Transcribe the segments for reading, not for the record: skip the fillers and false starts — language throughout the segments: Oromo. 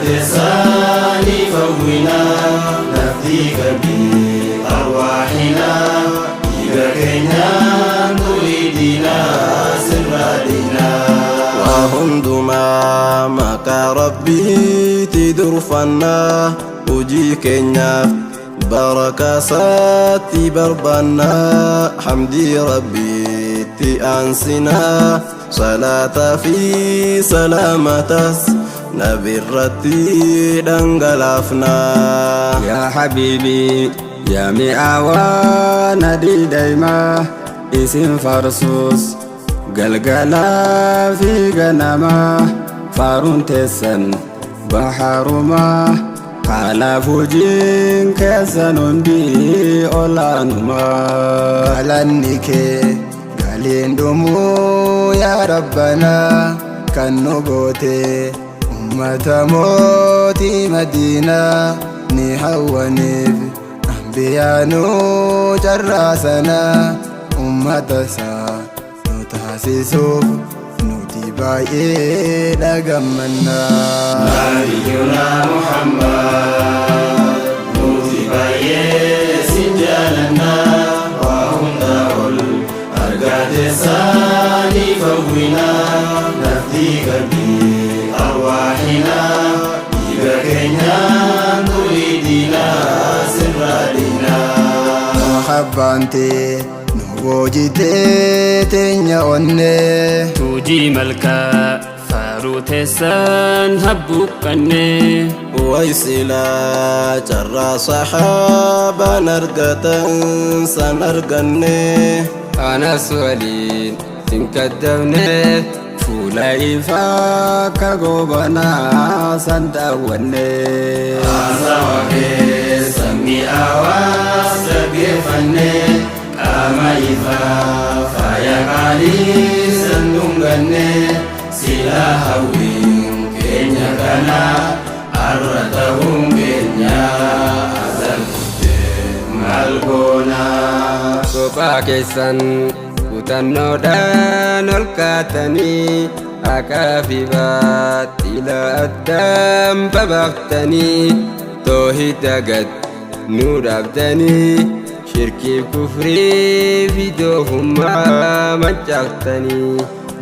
Argaa teessaanii fawwinaa, naftii qalbii arwaahinaa, dhiiga keenyaan xurii diinaa sirraa dhiinaa. Waa hundumaa maqaa Rabbiiti durfannaa, hojii keenyaaf barakaasaatti barbaannaa, hamdii Rabbiitti aansinaa, salaataa fi salaamatas nabirratti dhangalaafnaa. Yaa habiibii, yaa mi'aawaa nadii daymaa, isin farsuus galgalaa fi ganamaa, faaruun teessan baharumaa, haalaaf hojiin keessan hundi olaanumaa. Galanni kee galiin dhumuu, yaa Rabbanaa, kan nu goote ummata mootii Madiinaa. Ni hawwaniif ambiyaanuu carraa sanaa, ummata isaa nu taasisuuf nuti baay'ee dhagammannaa. Nabiyyunaa Muhammad, nuti baay'ee sin jaalannaa. Waa hundaa ol argaa teessaanii fawwinaa, naftii qalbii arwaahinaa, dhiiga keenyaan xurii diinaa sirraa dhiinaa. Mahabbaan tee nu boojitee teenya onnee. Tuujii malkaa faaruu teessan habbuuqqanne. Way silaa carraa sahaabaan argatan san arganne. Anas waliin sin kaddamne, fuula ifaa akka goobanaa san daawwanne. Haasawa keessa mi'aawaas dhaggeeffanne, qaama ifaa faaya qaalii san dhunganne. Silaa hawwiin keenya kana arra ta'uun keenya azal kuttee maal goonaa. Kophaa keessan kutannoodhaan ol kaatanii, haqaa fi baaxila addaan babaaftanii, toohida gad nu dhaabdanii, shirkii kufrii fi doofummaa mancaaftanii.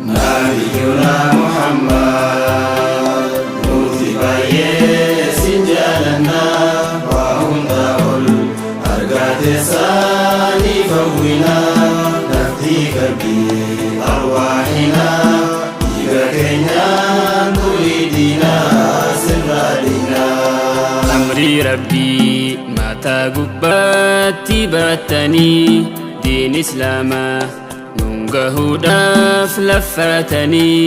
Nabiyyunaa Muhammad, nuti baay'ee sin jaalannaa. Waa hundaa ol argaa teessaanii fawwinaa, naftii qalbii arwaahinaa, dhiiga keenyaan xurii diinaa sirraa dhiinaa. Amrii Rabbii mataa gubbaatti baattanii, diin Islaamaa nun gahuudhaaf laffaatanii,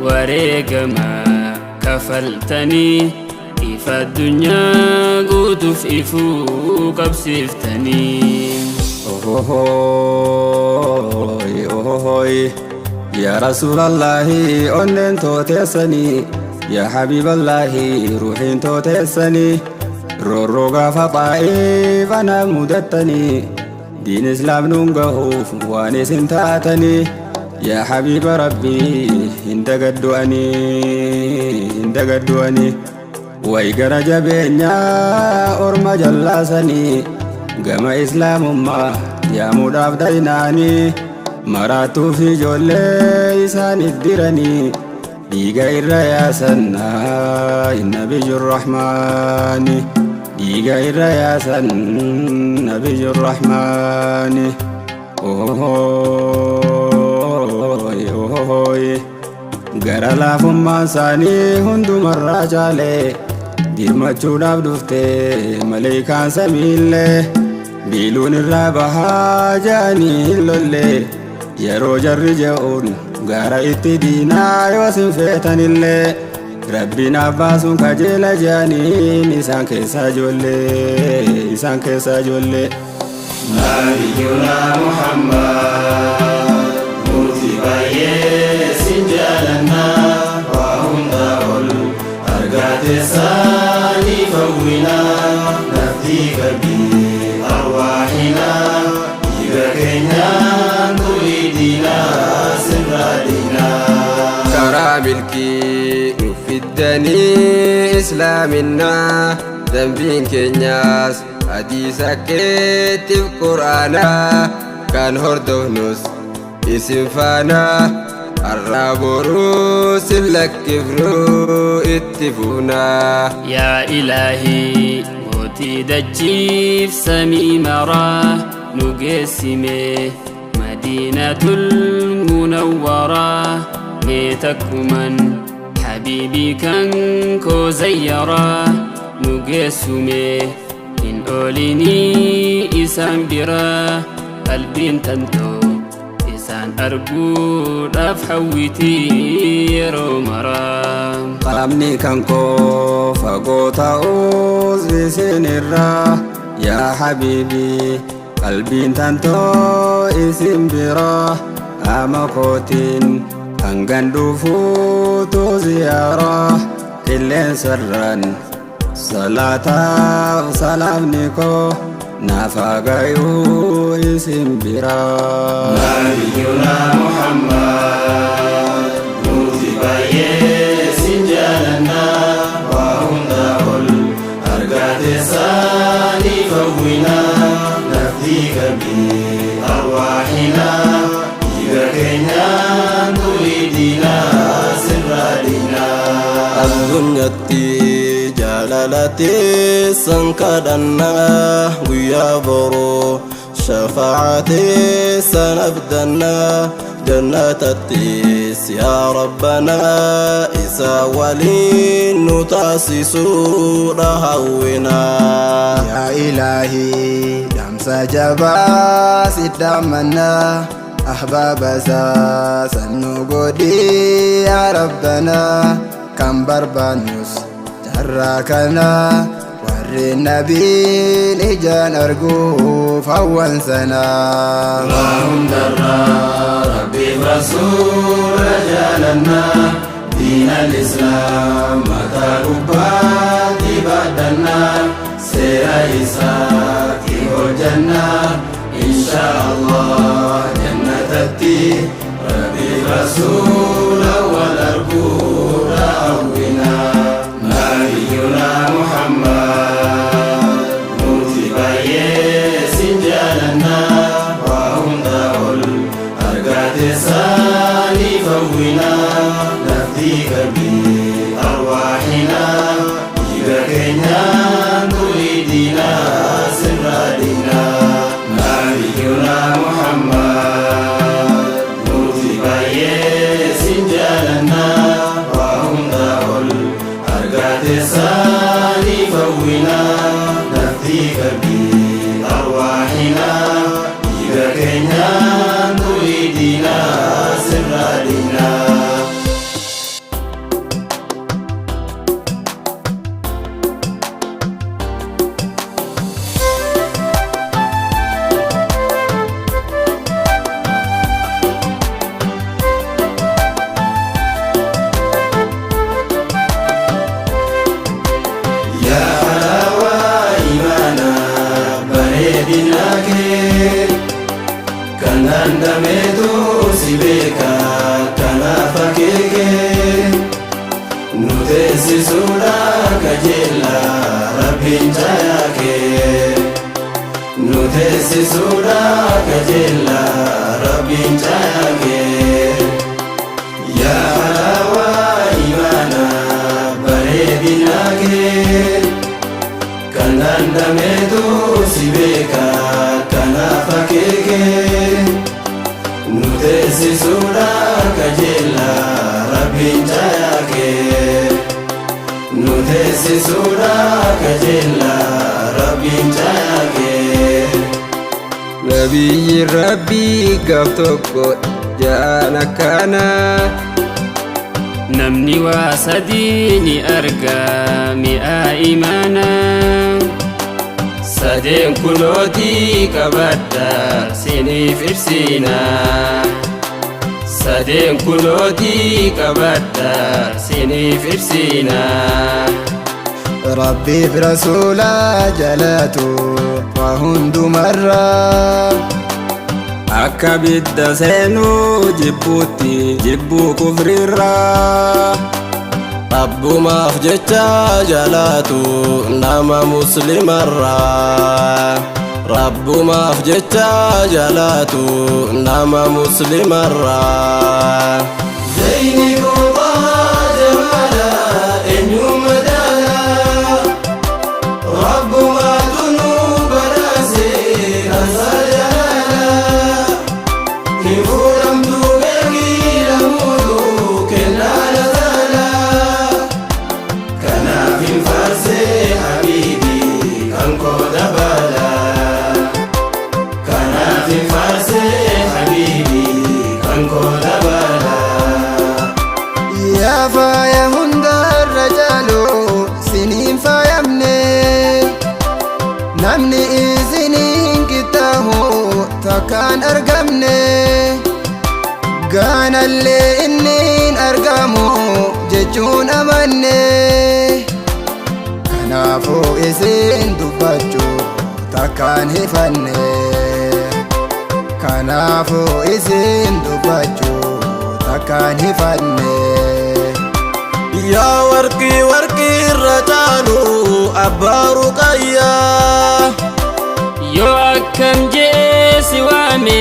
wareegamaa kafaltanii, ifa addunyaa guutuuf ifuu qabsiiftanii. Ohohooy, ohohooy, yaa Rasuulallaahi, onneen tooteessanii, yaa Habiiballaahi, ruuxiin tooteessanii, roorroo gaafa Xaa'iif ana mudattanii, diin Islaam nuun gahuuf waan isin taatanii, yaa Habiiba Rabbii, hin dagaddu'anii, hin dagaddu'anii. Way gara jabeenyaa orma jallaasanii, gama Islaamummaa yaamuudhaaf daynaanii, maraattuu fi ijoollee isaaniif diranii, dhiiga irra yaasan nabiyyu rahmaani, dhiiga irra yaasan nabiyyu rahmaani. Ohoy, ohoy, gara laafummaan isaanii hundumarraa caalee, dirmachuudhaaf dhufte maleekaan samiillee, biiluun irraa bahaa jaanii hin lolle. Yeroo jarri je'uun gaara itti diinaa yoo sin feetanillee, Rabbiin abbaasuun kajeela jaaniin isaan keessaa ijoollee, isaan keessaa ijoollee. Nabiyyunaa Muhammad, nuti baay'ee sin jaalannaa. Waa hundaa ol argaa teessaanii fawwinaa, naftii qalbii arwaahinaa, dhiiga keenyaan xurii diinaa sirraa dhiinaa. Karaa milkii nu fiddanii. Islaaminaa dambiin keenyaas hadiisa keetiif Qur'aanaa kan hordofnus isin faana har'aa boruu sin lakkifnu itti fuunaa. Yaa Ilaahii, mootii dachiif samii maraa, nu geessime Madiinatul Munawwaraa. Mee takkuman habiibii kan koo zayyaraa, nu geessume hin oolinii isaan biraa. Qalbiin tantoo isaan arguudhaaf hawwitii yeroo maraa. Qaamni kan koo fagoo ta'us isin irraa, yaa habiibii, qalbiin tantoo isin biraa. Qaama kootiin hangan dhufuutu ziyaaraa qilleensarraan salaataaf salaamni koo naaf haa gayuu isin biraa. Nabiyyuna Muhammad, nuti baay'ee sin jaalanna, waa hunda ol argaa teessanii fawwina. Nafdii bi arwaaxina, dhiiga keenyaan durii diinaa sirraa dhiinaa. Addunyatti jaalalateessan kadhannaa, guyyaa boroo shafaateessan abdannaa, jannatattis yaa Rabbanaa isa waliin nu taasisuudha hawwinaa. Yaa Ilaahii, dhaamsa jabaa si dhaammannaa, ahbaaba isaa san nu godhi yaa Rabbanaa. Kan barbaannus carraa kana, warreen nabiin ijaan arguuf hawwan sanaa. Waa hundarraa Rabbiif Rasuula jaalannaa, diin al-Islaam mataa gubbaatti baadhannaa, seera isaatti hojjannaa, insha Allah jannatatti Rabbiif Rasuula wal arguudha hawwinaa. Nabiyyuna Muhammad, nuti baay'ee sin jaalannaa, waa hunda ol argaa teessanii fawwinaa. Nafdii bi arwaaxina, dhiiga keenyaan durii diinaa sirraa dhiinaa. Nabiyyuna Muhammad, nuti baay'ee sin jaalannaa, waa hunda ol argaa teessanii fawwinaa. Nafdii bi arwaaxina, dhiiga keenyaan durii diinaa sirraa dhiinaa. Yaa halaawaa imaanaa, bareedina kee kan dandameetu si beeka, kanaaf akeekee nu teessisuudha kajeella Rabbiin caayaa kee, nu teessisuudha kajeella Rabbiin caayaa kee. Yaa halaawaa imaanaa, bareedina kee kan dandameetu si beeka, kanaaf akeekee nu teessisuudha kajeella Rabbiin caayaa kee, nu teessisuudha kajeella Rabbiin caayaa kee. Nabiyyi Rabbii gaaf tokko ja'an akkana. Namni waa sadii ni arga mi'a imaanaa. Sadeen kunootii qabadha siniif ibsina. Sadeen kunootii qabadha siniif ibsina. Rabbiif Rasuula jalatu waa hundumarraa. Akka bidda seenuu jibbuutti jibbuu kufriirraa. Rabbumaaf jecha jalaatu nama muslimarraa. Rabbumaaf jecha jalaatu nama muslimarraa. Zeyni kootaa jamaala eenyuun madaala? Rabbumaatu nu badhaase kansaa jalaala. Hin fuudhamtu beekii lamuutu kennaa lazaala. Kanaaf hin faarsee habiibi kan koo dabala. Kanaaf hin faarsee habiibi kan koo dabala. Yaa faaya hundarra caalu, siniin faayamne. Namni isiniin qixxaahu takkaan argamne. Gaanallee inniin argamu jechuun amanne. Kanaafuu isin dubbachuu takkaan hifanne. Kanaafuu isin dubbachuu takkaan hifanne. Yaa warqii warqii irra caalu, abbaa Ruqayyaa. Yoo akkam jee si waame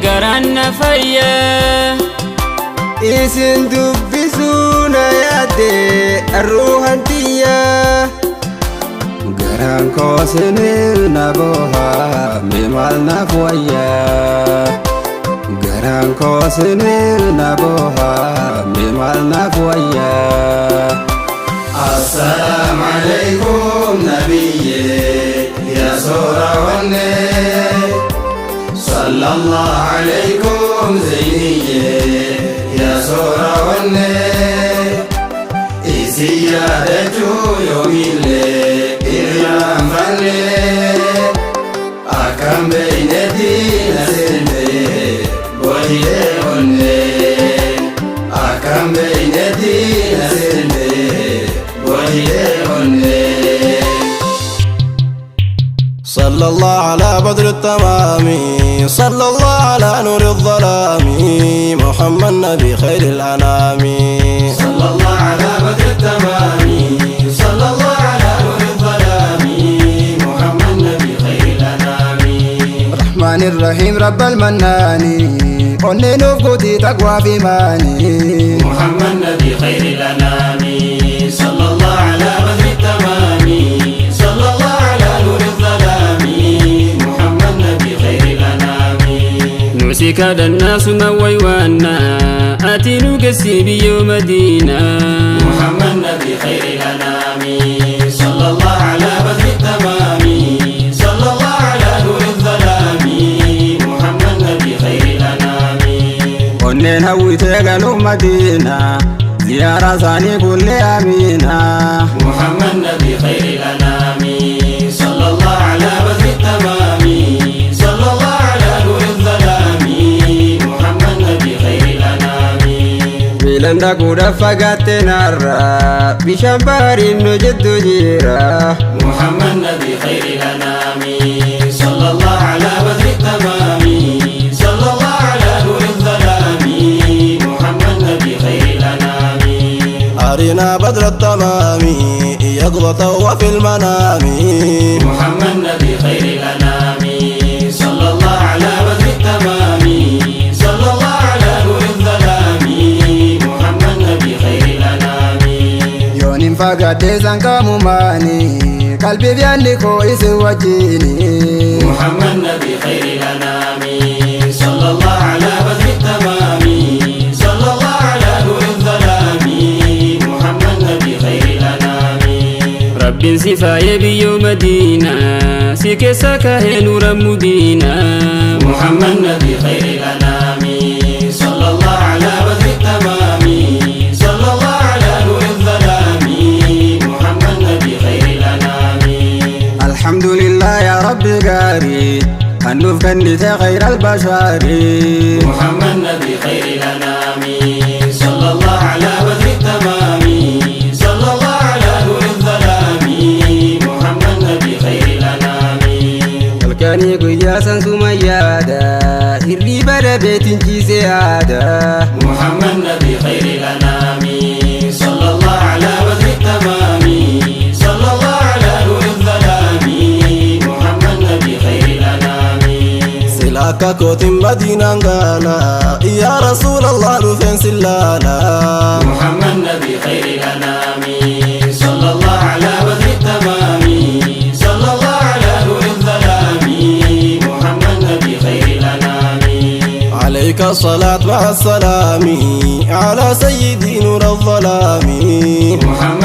garaan na fayya. Isin dubbisuu na yaadde ruuhan tiyya. Garaan koo siniif na booha, mee maal naaf wayya? Garaan koo siniif na booha, mee maal naaf wayya? السلام عليكم نبي يا سورة وني، صلى الله عليكم زيني يا سورة وني. إسيادة يومي إريان فني أكم بينتي نسلمي بوجه وني. أكم بينتي نسلمي بوجه وني. صلى الله على بدر التمام، صلى الله على نور الظلام، محمد نبي خير الأنام. صلى الله على بدر التمام، صلى الله على نور الظلام، محمد نبي خير الأنام. الرحمن الرحيم رب المنان، onnee nuuf guutii taqwaa fi imaanii. محمد نبي خير الأنام، صلى الله على بدر التمام، صلى الله على نور الظلام، محمد نبي خير الأنام. نوسك الناس ويوانا أتي نقسي بيوم مدينة. محمد نبي خير الأنام، صلى الله على بدر التمام، صلى الله على نور الظلام، محمد نبي خير الأنام. Onneen hawwitee galuu Madiinaa, ziyaaraa isaanii kullee amiinaa. محمد نبي خير الأنام، صلى الله على بدر التمام، صلى الله على نور الظلام، محمد نبي خير الأنام. Miilan dhaquudhaaf fagaatte narraa, bishaan baariin nu jiddu jira. محمد نبي خير الأنام، صلى الله على بدر التمام، صلى الله على نور الظلام، محمد نبي خير الأنام. أرنا بدر التمام يقظة وفي المنام. محمد نبي خير الأنام، صلى الله على بدر التمام، صلى الله على نور الظلام، محمد نبي خير الأنام. Yooniin fagaadhee sanqaamumaanii, qalbii yaadni koo isin wajjini. محمد نبي خير الأنام، صلى الله على بدر التمام، صلى الله على نور الظلام، محمد نبي خير الأنام. رب سفايا بيو مدينة سكسا كهي نور مدينة. محمد نبي خير الأنام، صلى الله على بدر التمام، صلى الله على نور الظلام، محمد نبي خير الأنام. الحمد لله يا ربي gaarii kan nuuf kennite خير البشر. محمد نبي خير الأنام، صلى الله على بدر التمام، صلى الله على نور الظلام، محمد نبي خير الأنام. Halkanii guyyaa san suma yaada, hirriba dhabeetiin ciisee yaada. محمد نبي خير الأنام، صلى الله على Harka kootiin Madiinaan gaala, yaa Rasuulallah, dhufeen si laala. محمد نبي خير الأنام، صلى الله على بدر التمام، صلى الله على نور الظلام، محمد نبي خير الأنام. عليك الصلاة مع السلام على سيدي نور الظلام. محمد.